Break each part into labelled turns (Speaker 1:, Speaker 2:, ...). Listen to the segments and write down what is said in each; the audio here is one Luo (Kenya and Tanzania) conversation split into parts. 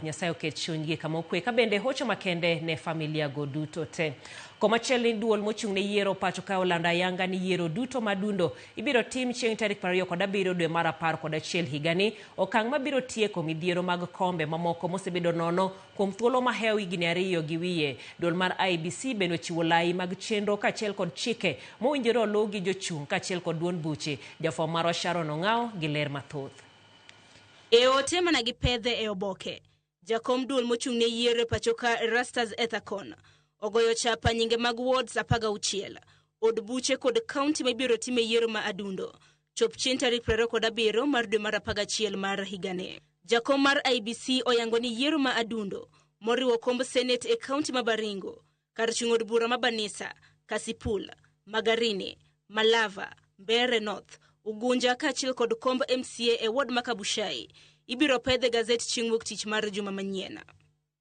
Speaker 1: Nyasaye oket chunygi kama okwe ka bende hocho makende ne familia go duto te. Komachielo ni duol mochung' ne yiero pacho ka olando ayanga ni yiero duto madundo ibiro tim chieng' tarik 27 dwe mar 11 higani, okang' mabiro tieko midhiero mag kombe mamoko mosebedo nono kuom thuolo mahewo higni 2 gi wiye. Duol mar IEBC bende ochiwo lai mag chenro kaachiel kod chike mowinjore oluw gi jochung' kaachiel kod duond buche. Jafwambo marwa Sharon Ong'awo gi ler mathoth.
Speaker 2: E ote mana gi pedhe e oboke, jakom duol mochung' ne yiero e pacho ka Erastus Ethekon ogoyo chapa nyinge mag wards 16, od buche kod kaunti ma ibiro time yiero ma adundo chop chieng' tarik 27 mar dwe mar 11 mar higani. Jakom mar IEBC oyango ni yiero ma adundo moriwo komb Senate e kaunti ma Baringo, kar chung' od bura ma Banisa, Kasipul, Magarini, Malava, Mbeere North, Ugunja kaachiel kod komb MCA e ward ma Kabuchai ibiro pedh e gazet chieng' wuok tich mar juma manyien.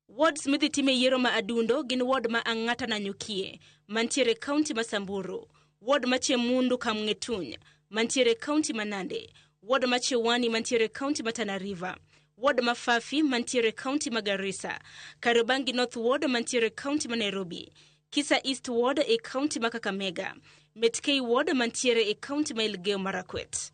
Speaker 2: Wards midhi time yiero ma adundo gin ward ma Ang'ata Nanyukie mantiere kaunti ma Samburu, ward ma Chemundu Kamng'etuny mantiere kaunti ma Nandi, ward ma Chewani mantiere kaunti ma Tana River, ward ma Fafi mantiere kaunti ma Garissa, Kariobangi North Ward mantiere kaunti ma Nairobi, Kisa East Ward e kaunti ma Kakamega, Metkei Ward mantiere e kaunti ma Elgeyo Marakwet.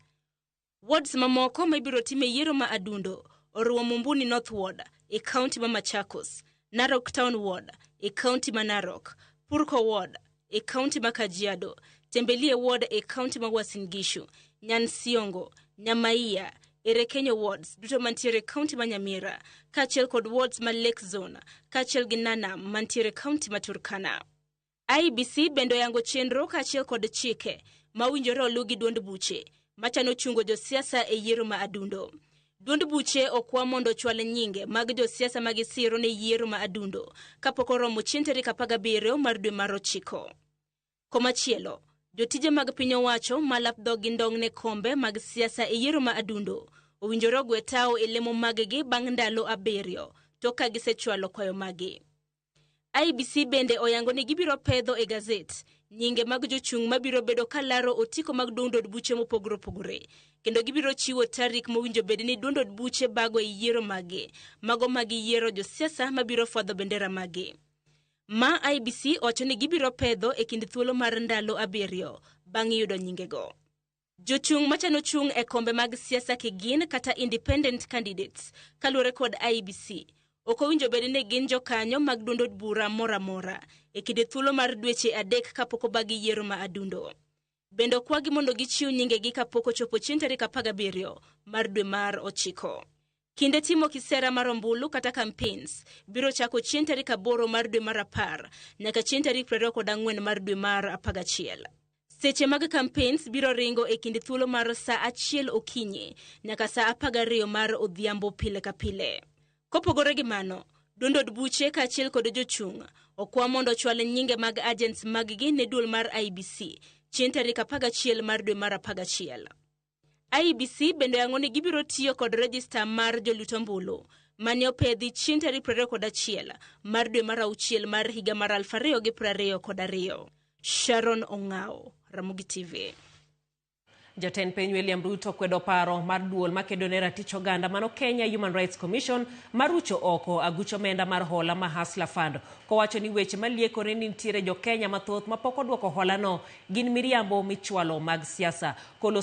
Speaker 2: Wards mamoko ma ibiro time yiero ma adundo oriwo Mumbuni North Ward e kaunti ma Machakos, Narok Town Ward e kaunti ma Narok, Purko Ward e kaunti ma Kajiado, Tembelie Ward e kaunti ma Uasin Gishu, Nyansiongo, Nyamaiya, Erekenyo Wards duto mantiere kaunti ma Nyamira, kaachiel kod wards ma Lake Zone kaachiel gi Nanam mantiere kaunti ma Turkana. IEBC bende oyango chenro kaachiel kod chike ma owinjore oluw gi duond buche machano chungo josiasa e yiero ma adundo. Duond buche okwa mondo ochwal nyinge mag josiasa ma gisiro ne yiero ma adundo kapok oromo chieng' tarik 17 mar dwe mar 9. Komachielo, jotije mag piny owacho ma lap dhog gi ndong' ne kombe mag siasa e yiero ma adundo owinjore ogwe tawo e lemo maggi bang' ndalo 7 tok ka gisechwalo kwayo maggi. IEBC bende oyango ni gibiro pedho e gazet nyinge mag jochung' mabiro bedo kalaro otiko mag duond od buche mopogore opogore, kendo gibiro chiwo tarik mowinjo bed ni duond od buche bago e yiero maggi, mago ma giyiero josiasa mabiro fwadho bendera maggi. Ma IEBC owacho ni gibiro pedho e kind thuolo mar ndalo 7 bang' yudo nyingego. Jochung' machano chung' e kombe mag siasa kigin kata independent candidates kaluwore kod IEBC ok owinjo bed ni gin jokanyo mag duond od bura moro amora e kinde thuolo mar dweche 3 kapok obagi yiero ma adundo. Bende okwagi mondo gichiw nyingegi kapok ochopo chieng' tarik 17 mar dwe mar 9. Kinde timo kisera mar ombulu kata campaigns biro chako chieng' tarik 8 mar dwe mar 10 nyaka chieng' tarik 24 mar dwe mar 11. Seche mag campaigns biro ringo e kind thuolo mar saa 1 okinyi nyaka saa 12 mar odhiambo pile ka pile. Kopogore gi mano, duond od buche kaachiel kod jochung' okwa mondo ochwal nyinge mag agents maggi ne duol mar IEBC chieng' tarik 11 mar dwe mar 11. IEBC bende oyango ni gibiro tiyo kod rejista mar jolut ombulu mane opedhi chieng' tarik 21 mar dwe mar 6 mar higa mar 2022. Sharon Ong'awo, Ramogi TV.
Speaker 1: Jatend piny William Ruto kwedo paro mar duol makedo ne ratich oganda mano Kenya Human Rights Commission marucho oko aguch omenda mar hola ma Hustler Fund, kowacho ni weche maliekore ni nitiere jo Kenya mathoth mapok oduoko hola no gin miriambo michwalo mag siasa. Kolo